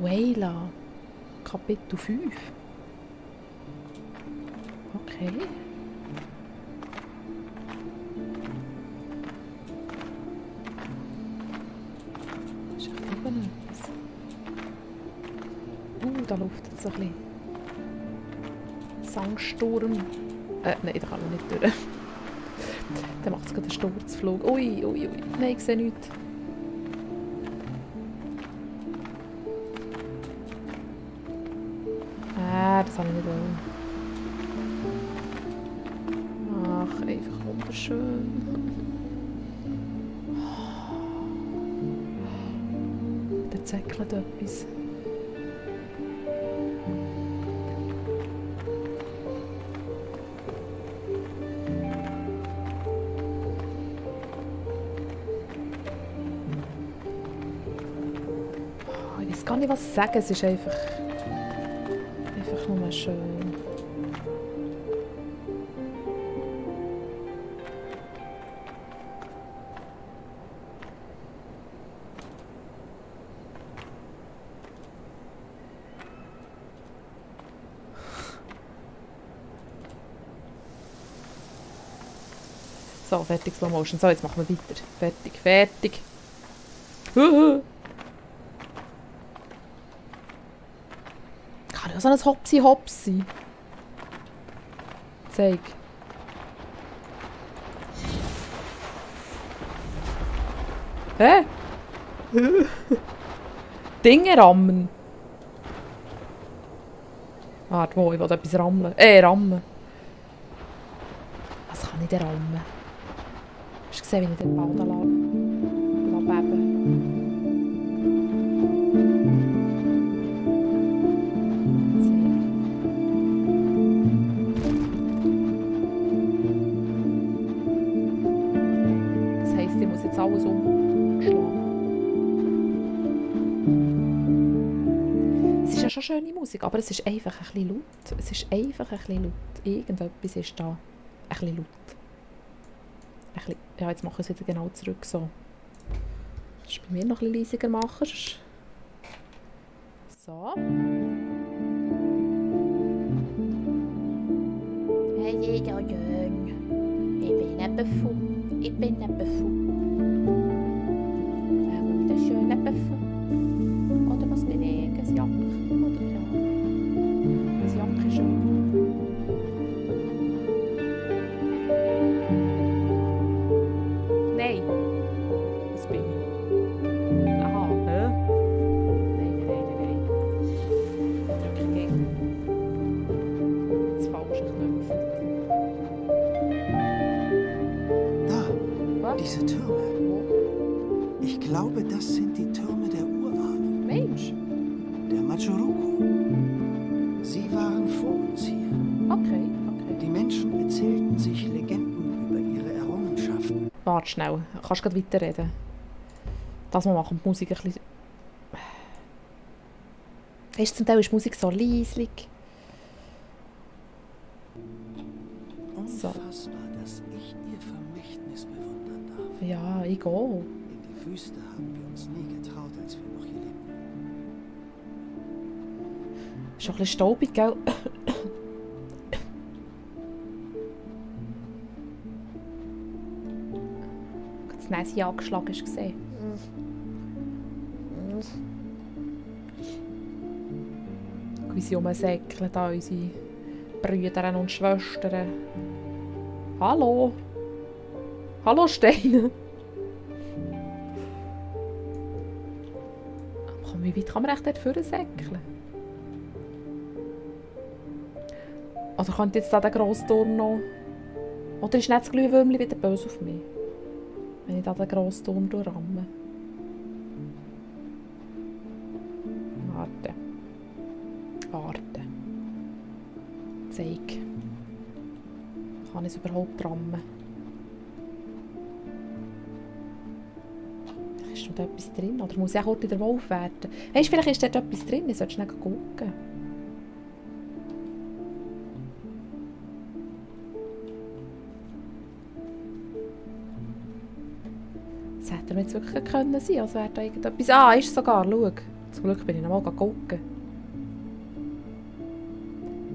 Wayla. Kapitel 5. Okay. Ist echt oben etwas? Da luftet es ein bisschen. Sangsturm. Nein, da kann man nicht durch. Dann macht es gerade einen Sturzflug. Ui, ui, ui. Nein, ich sehe nichts. Das habe ich nicht wollen. Ach, einfach wunderschön. Da zäckelt etwas. Ich weiß gar nicht, was ich sagen. Es ist einfach nur schön. So, fertig, Slow Motion. So, jetzt machen wir weiter. Fertig, fertig. Kann ja so ein Hopsi-Hopsi. Zeig. Hä? Dinge rammen. Warte, wo? Ich will etwas rammeln. Rammen. Was kann ich denn rammen? Hast du gesehen, wie ich den Ball da lasse beben? Das heisst, ich muss jetzt alles umschlagen. Es ist ja schon schöne Musik, aber es ist einfach ein bisschen laut. Es ist einfach ein bisschen laut. Irgendetwas ist da ein bisschen laut. Ja, jetzt mache ich es wieder genau zurück. So. Das ist bei mir noch ein bisschen leiser machen. So. Hey, jeder Jön. Ich bin ein Beffu. Ich bin ein Beffu. Ein wunderschöner Beffu. Oder was bin ich? Ein Jack. Oder ja. Ein Jack ist schön. Nein. Das bin ich. Aha, hä? Nein. Drück ich gegen das falsche Knöpfchen. Da, Was? diese Türme. Ich glaube, das sind die Türme der Urahnen. Mensch. Der Machuruku. Sie waren vor uns hier. Okay. Die Menschen erzählten sich Legenden über ihre Errungenschaften. Warte schnell. Kannst du gerade weiterreden? Das mal machen die Musik ein bisschen... Weißt du, zum Teil ist die Musik so leislich. So. Unfassbar, dass ich ihr Vermächtnis bewundern darf. Ja, ich gehe. In die Wüste haben wir uns nie getraut, als wir noch hier lebten. Ist schon ein bisschen staubig, gell? Das Näschen angeschlagen hast du gesehen. Wie sie rumsäckeln, da unsere Brüder und Schwestern. Hallo? Hallo, Steine? Komm, wie weit kann man echt dort vorne säckeln? Oder könnte jetzt da der grosse Turm noch... Oder ist nicht das Glühwürmchen wieder böse auf mich? Wenn ich da den grossen Turm durchramme. Warte. Zeig. Kann ich es überhaupt rammen? Ist noch da etwas drin? Oder muss ich auch kurz in den Wolf werden? Weisst du, vielleicht ist dort etwas drin. Ich sollte schnell gucken. Das hätte mir jetzt wirklich können sein. Also wäre da irgendetwas... Ah, ist sogar, schau. Zum Glück bin ich noch mal gucken.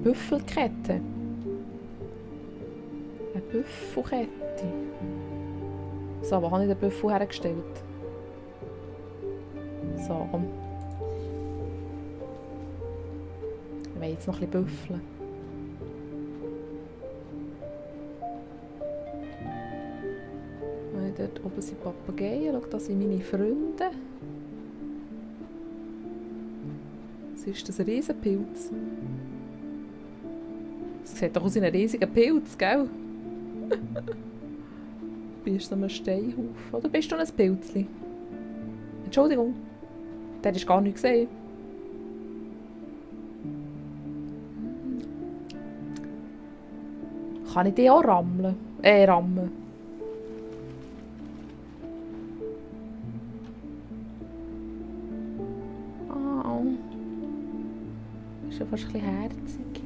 Büffelkette. Eine Büffelkette. So, wo habe ich den Büffel hergestellt? So, komm. Ich will jetzt noch ein bisschen büffeln. Dort oben sind Papageien. Schau, das sind meine Freunde. Was ist das? Ein Riesenpilz? Das sieht doch aus wie ein riesiger Pilz, gell? Bist du so ein Steinhaufen? Oder bist du ein Pilzli? Entschuldigung. Der ist gar nicht gesehen. Kann ich die auch rammen? Rammen. Ist ja fast ein bisschen herzig.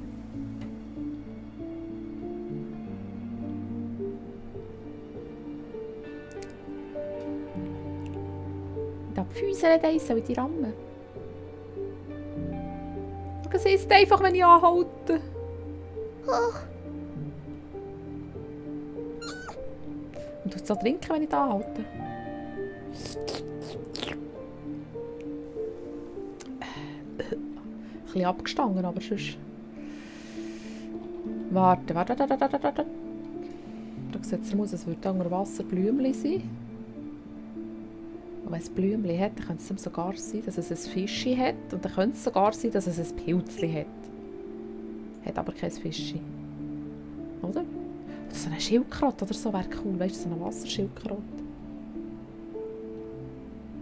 Da die Füße nicht soll ich die rammen. Es ist einfach, wenn ich anhalte. Und du so trinken, wenn ich da anhalte. Ein bisschen abgestangen, aber sonst... Warte. Da sieht es aus, als würde unter Wasser Blümchen sein. Und wenn es Blümchen hat, dann könnte es sogar sein, dass es ein Fischchen hat. Und dann könnte es sogar sein, dass es ein Pilzchen hat. Hat aber kein Fischchen. Oder? Oder so eine Schildkröte oder so wäre cool. Weißt du, so eine Wasserschildkröte.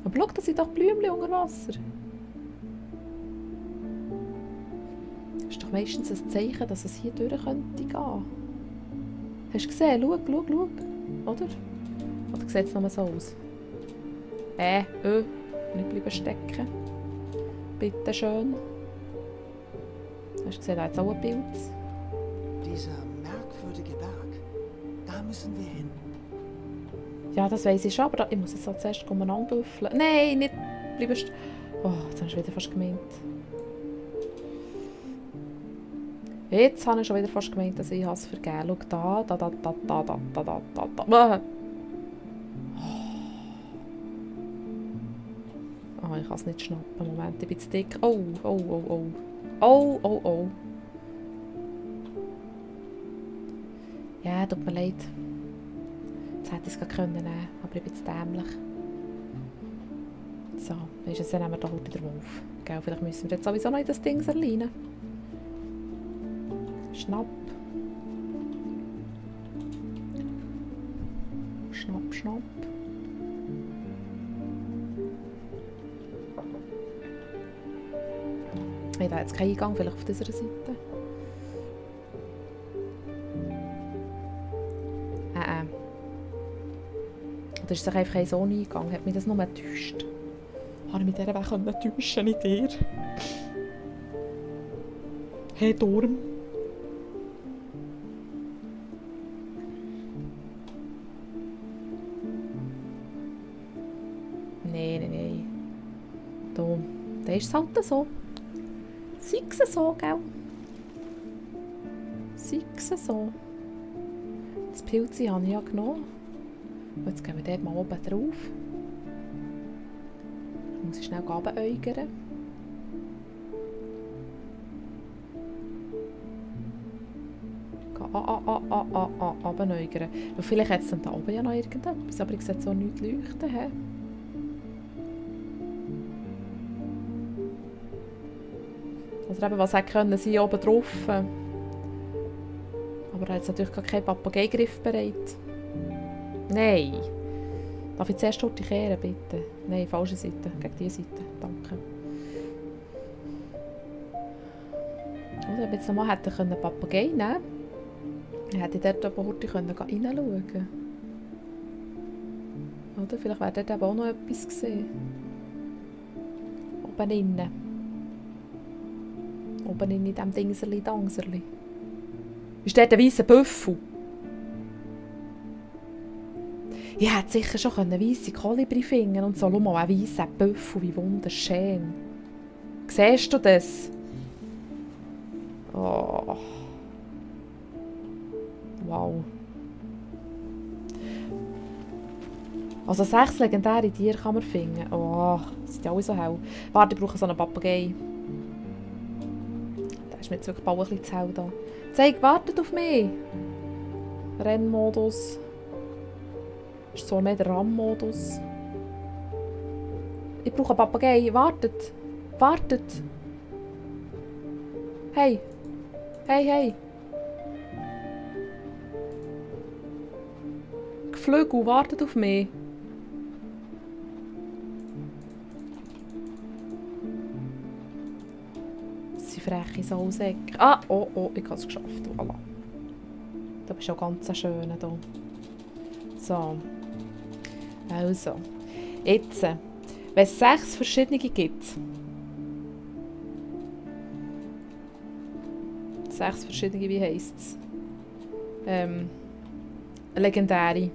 Aber schau, da sind doch Blümchen unter Wasser. Das ist doch meistens ein Zeichen, dass es hier durch könnte gehen. Hast du gesehen? Schau. Oder? Oder sieht es nur so aus? Nicht bleiben stecken. Bitte schön. Hast du gesehen, da hat es auch ein Pilz. Dieser merkwürdige Berg. Da müssen wir hin. Ja, das weiss ich schon, aber ich muss jetzt so zuerst umeinander büffeln. Nein, nicht bleiben stecken. Oh, jetzt hast du wieder fast gemeint. Jetzt habe ich schon wieder fast gemeint, dass ich es vergeben habe. Schau, da. Oh, ich kann es nicht schnappen. Moment, ich bin zu dick. Oh. Ja, tut mir leid. Jetzt hätte ich es nehmen können, aber ich bin zu dämlich. So, dann nehmen wir da heute den Wolf. Gell, vielleicht müssen wir jetzt sowieso noch in das Ding erleinen. Schnapp. Ich habe jetzt keinen Eingang, vielleicht auf dieser Seite. Oder ist es einfach so ein Eingang? Hat mich das nur getäuscht? Habe ich mit dieser Weg täuschen, nicht dir? Hey, Turm. Nein. Da ist es halt so. Sei es so, gell? Sei es so. Das Pilz habe ich ja genommen. Und jetzt gehen wir dort mal oben drauf. Ich muss schnell runteräugern. Runteräugern. Und vielleicht hat es dann da oben ja noch irgendetwas, aber ich sehe so nichts leuchten. He? Oder eben, was hätte können sie oben drauf. Aber er hat jetzt natürlich gar keinen Papageigriff bereit. Nein. Darf ich zuerst dort kehren, bitte? Nein, falsche Seite. Gegen diese Seite. Danke. Also, wenn ich jetzt nochmal hätte einen Papagei nehmen können, dann hätte ich dort oben reinschauen können. Oder? Vielleicht wäre dort auch noch etwas gesehen. Oben innen. Oben in diesem Dingserli-Dangserli. Ist dort ein weisser Büffel? Ich hätte sicher schon weisse Kolibri finden und so. Schau mal, ein weisser Büffel, wie wunderschön. Siehst du das? Oh. Wow. Also 6 legendäre Tiere kann man finden. Oh, das sind ja alle so hell. Warte, ich brauche so einen Papagei. Der ist mir jetzt wirklich bald ein bisschen zu hell da. Zeig, wartet auf mich! Rennmodus. Das ist so mehr der RAM-Modus. Ich brauche einen Papagei. Wartet! Wartet! Hey! Hey, hey! Geflügel, wartet auf mich! Das sind freche Sausäcke. Ah, oh, oh, ich habe es geschafft. Voilà. Du bist auch ganz ein schöner hier. So. Also. Jetzt. Wenn es 6 verschiedene gibt. 6 verschiedene, wie heisst es? Legendäre.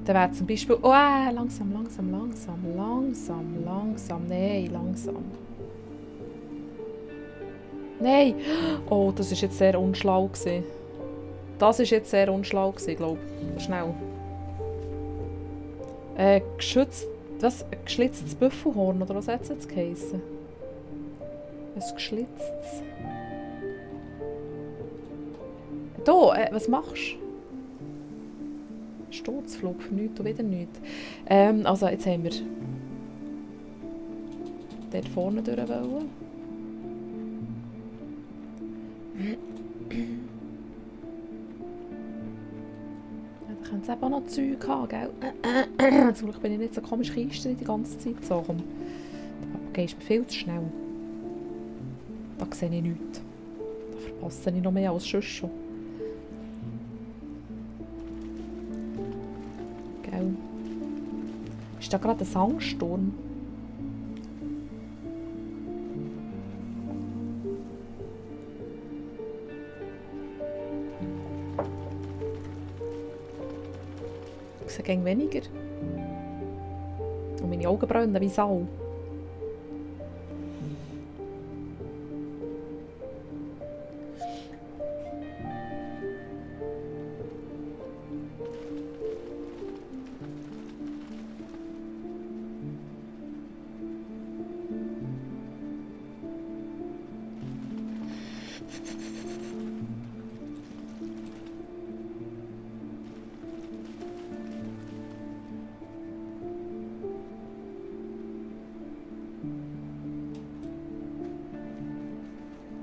Dann wäre zum Beispiel... Oh, langsam, langsam, langsam, langsam, langsam. Nein, langsam. Nein! Oh, das war jetzt sehr unschlau gewesen. Das war jetzt sehr unschlau gewesen, glaube ich. Schnell. Geschützt... Was? Ein geschlitztes Büffelhorn, oder was hat es jetzt geheissen? Ein geschlitztes... Da, was machst du? Sturzflug für nichts und wieder nichts. Also, jetzt haben wir... dort vorne durch wollen. Da könnte es eben auch noch Zeug haben, gell? Zum Glück bin ich nicht so komisch Kisten die ganze Zeit. So, komm. Der Papagei ist mir viel zu schnell. Da sehe ich nichts. Da verpasse ich noch mehr als sonst schon. Gell? Ist da gerade ein Sandsturm? Ich sehe gegen weniger. Und meine Augen brennen wie Sau.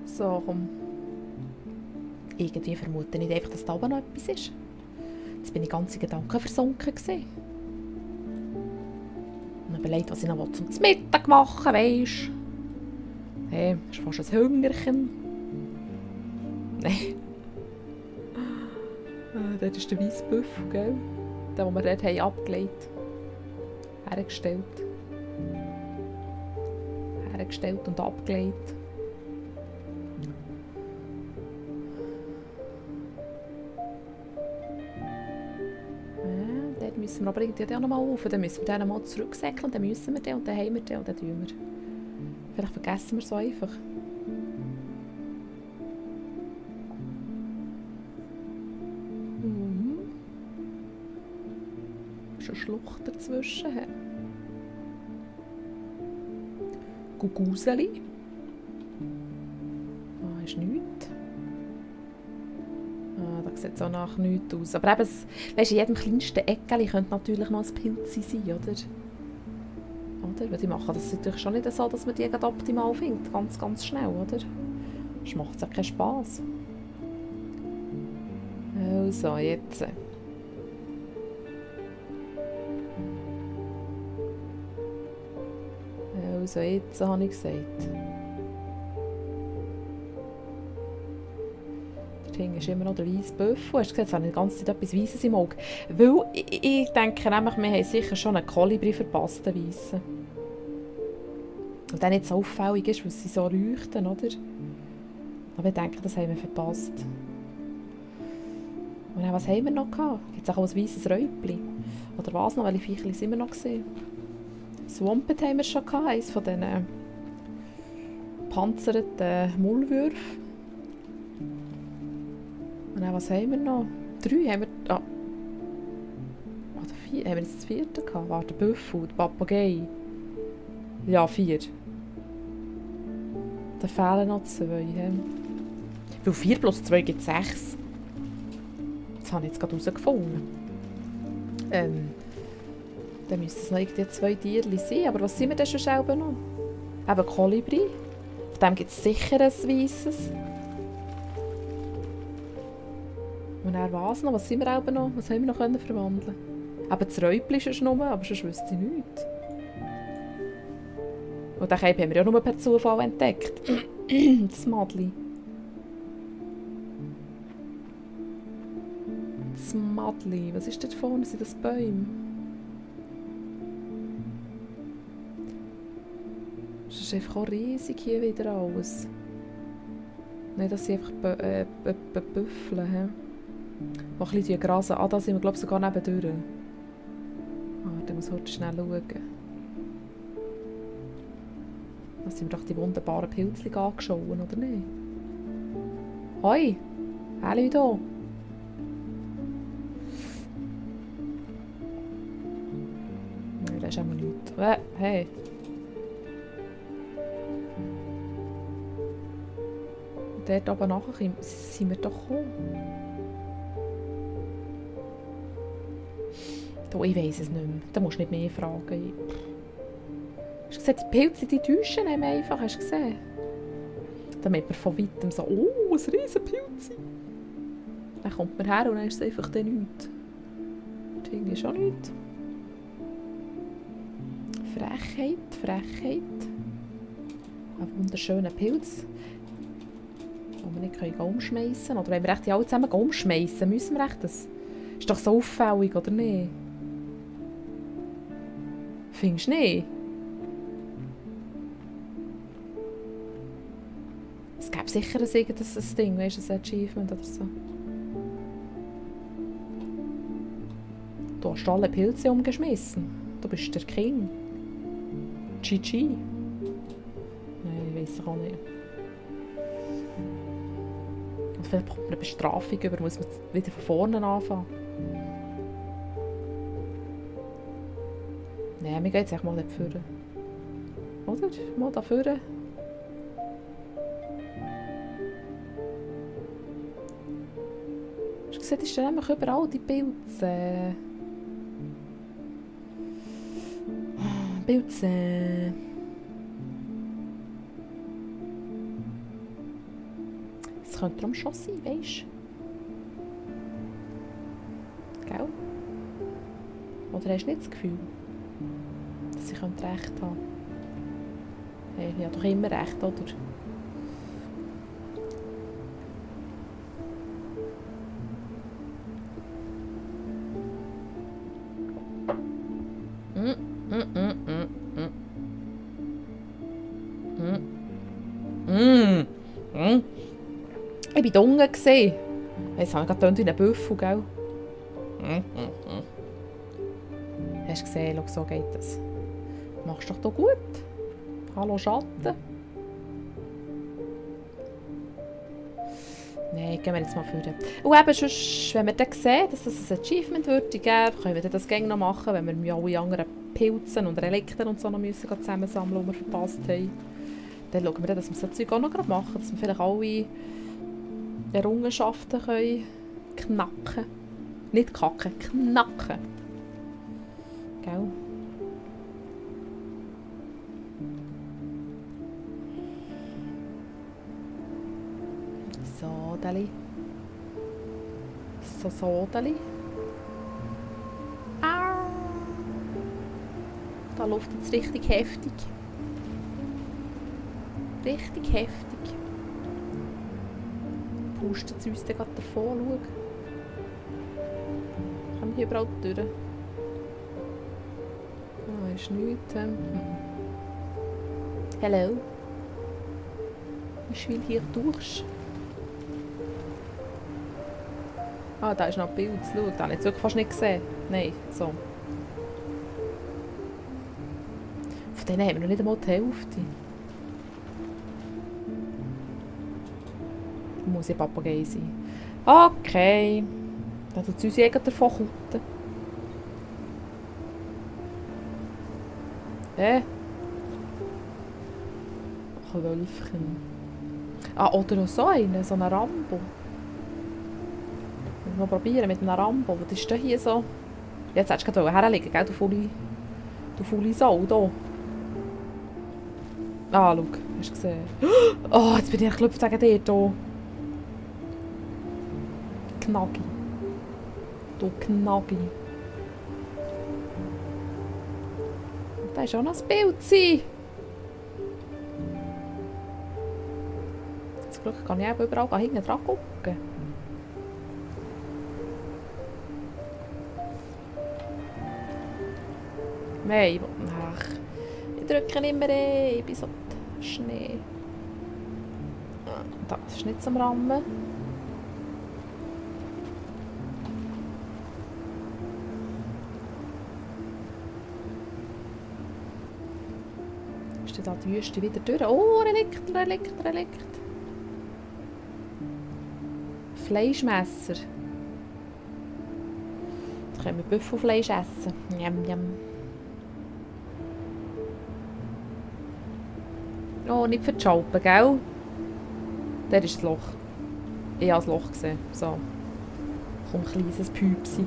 So, komm. Irgendwie vermute ich einfach, dass da oben noch etwas ist. Jetzt bin ich ganz in Gedanken versunken gewesen. Und überlegt, was ich noch zum Mittag machen will, weisst. Hey, das ist fast ein Hüngerchen. Nein. Dort ist der weisse Büffel, gell? Den, den wir dort abgelegt haben. Hergestellt und abgelegt. Müssen wir aber irgendwie auch noch mal auf. Dann müssen wir den mal zurücksäckeln, dann müssen wir den und dann haben wir den und dann tun wir. Vielleicht vergessen wir es so einfach. Ist eine Schlucht dazwischen. Guguseli. Ah, ist nichts. Da sieht es auch nach nichts aus. Aber eben, weißt, in jedem kleinsten Eckchen könnte natürlich noch ein Pilz sein, oder? Oder? Weil die machen das natürlich schon nicht so, dass man die optimal findet. Ganz, ganz schnell, oder? Das macht ja keinen Spass. Also, jetzt. Also, jetzt habe ich gesagt. Hinten ist immer noch der weisse Büffel. Hast du gesehen, es hat die ganze Zeit etwas Weisses im Auge. Weil ich denke nämlich, wir haben sicher schon einen Kolibri verpasst, den weissen. Und der nicht so auffällig ist, weil sie so leuchten, oder? Aber ich denke, das haben wir verpasst. Und dann, was haben wir noch gehabt? Gibt es auch ein weißes Räubli? Oder was noch? Welche Viecher sind wir noch gesehen? Swampert haben wir schon gehabt, eines von diesen panzerten Mullwürfen. Und dann, was haben wir noch? 3 haben wir... Ah. Oder 4? Haben wir jetzt das 4. gehabt? Warte, der Büffel, der Papagei. Ja, 4. Da fehlen noch 2. Weil 4 plus 2 gibt 6. Das habe ich jetzt gerade herausgefunden. Dann müssten es noch irgendwie 2 Tierchen sein. Aber was sind wir denn schon selber noch? Eben Kolibri. Auf dem gibt es sicher ein weisses. Und dann was noch? Was sind wir selber noch? Was haben wir noch können verwandeln? Eben das Räubli ist nur, aber sonst wüsste ich nichts. Und den Cape haben wir ja nur per Zufall entdeckt. Das Madli. Das Madli. Was ist dort vorne? Sind das Bäume? Das ist einfach auch riesig hier wieder alles. Nein, das sind einfach Büffel. Die ein bisschen grasen. Ah, da sind wir glaube ich sogar nebendurch. Ah, da muss ich heute schnell schauen. Da sind wir doch die wunderbaren Pilzchen angeschaut, oder nicht? Hoi! Hallo da! Nein, das ist auch mal nichts. Hey! Und dort oben nachher sind wir doch gekommen. Da, ich weiss es nicht mehr. Da musst du nicht mehr fragen. Hast du gesehen, die Pilze, die täuschen einem einfach, hast du gesehen? Damit man von weitem so, oh, ein riesen Pilz. Dann kommt man her und dann ist es einfach dann nichts. Das ist schon nichts. Frechheit, Frechheit. Ein wunderschöner Pilz, den wir nicht umschmeißen können. Oder wenn wir echt die alle zusammen umschmeißen, müssen wir echt das. Ist doch so auffällig, oder nicht? Findest du nicht? Es gäbe sicher ein Ding, weißt du, ein Achievement oder so. Du hast alle Pilze umgeschmissen. Du bist der King. GG. Nein, ich weiss es auch nicht. Und vielleicht bekommt man eine Bestrafung über, muss man wieder von vorne anfangen. Nein, wir gehen jetzt echt mal da vorne. Oder? Mal da vorne. Hast du gesehen, ist dann nämlich überall die Pilze. Pilze. Das könnte darum schon sein, weißt du? Gell? Oder hast du nicht das Gefühl, dass ich recht haben könnte? Hey, ich habe doch immer recht, oder? Ich war da unten. Jetzt habe ich gerade wie ein Büffel, gell? Hast du gesehen? Schau, so geht das. Machst du doch gut. Hallo Schatten. Nein, gehen wir jetzt mal führen. Und eben, sonst, wenn wir dann sehen, dass das ein Achievement würde geben, können wir das gerne noch machen, wenn wir alle anderen Pilzen und Relikten und so noch müssen zusammensammeln, die wir verpasst haben. Dann schauen wir dann, dass wir so Zeug auch noch machen, dass wir vielleicht alle Errungenschaften können knacken. Nicht kacken, knacken. Gell? Sodeli. So Sodeli. Ah! Da läuft jetzt richtig heftig. Richtig heftig. Pustet es uns dann gerade davon, schau. Kommen hier überall durch. Ah, ist nichts. Hallo. Ich will hier durch. Ah, da ist noch ein Bild. Schau, da habe ich jetzt wirklich fast nicht gesehen. Nein, so. Von denen haben wir noch nicht einmal die Hälfte. Muss ja Papagei sein. Okay. Dann tut es uns irgend davon kutten. Ach, ein Wölfchen. Ah, oder so einen, so einen Rambo. Mal probieren mit einem Rambo. Was ist denn hier so? Jetzt hättest du gerade herlegen, gell? Du faule Sau, hier. Ah, schau. Hast du gesehen? Oh, jetzt bin ich geklopft wegen dir hier. Knaggi. Du Knaggi. Da ist auch noch ein Bild. Zum Glück kann ich eben überall hinten dran gucken. Nein, ach. Ich drücke nicht mehr rein. Ich bin so Schnee. Das ist nicht zum Rammen. Ist da die Wüste wieder durch? Oh, Relikt. Fleischmesser. Jetzt können wir Büffelfleisch essen. Njam. Oh, nicht verschalpen, gell? Der ist das Loch. Ich habe das Loch gesehen. So. Komm, kleines Püpsi.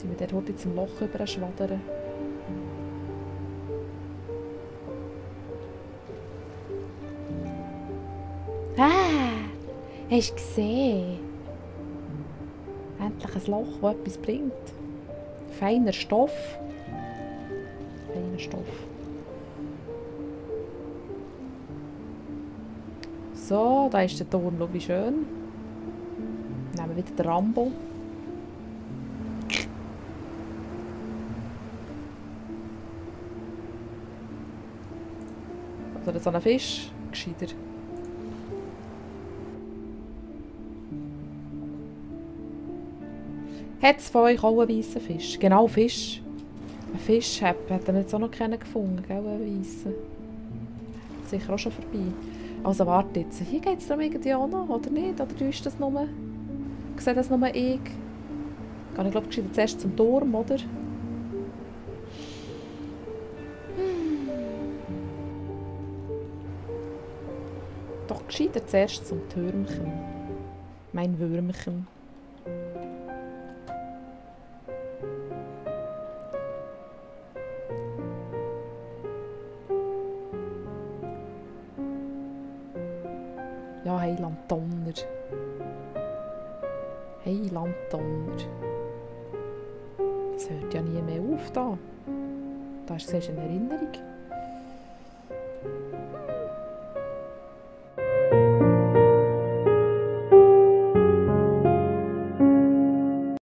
Die wir dort jetzt im Loch überschwadern. Ah! Hast du gesehen? Endlich ein Loch, das etwas bringt. Feiner Stoff. So, da ist der Turm, schau wie schön. Nehmen wir wieder den Rambo. Oder so ein Fisch, gescheiter. Hat es von euch auch einen weißen Fisch? Genau, Fisch. Ein Fisch hat er jetzt auch noch keinen gefunden, gell, einen weißen. Sicher auch schon vorbei. Also warte jetzt, hier geht es irgendwie auch noch, oder nicht? Oder täuscht das nur? Sehe das nur ich? Gehe ich glaube ich zuerst zum Turm, oder? Doch gescheiter zuerst zum Türmchen. Mein Würmchen. Ja, Heiland Donner. Heiland Donner. Das hört ja nie mehr auf da. Da ist eine Erinnerung.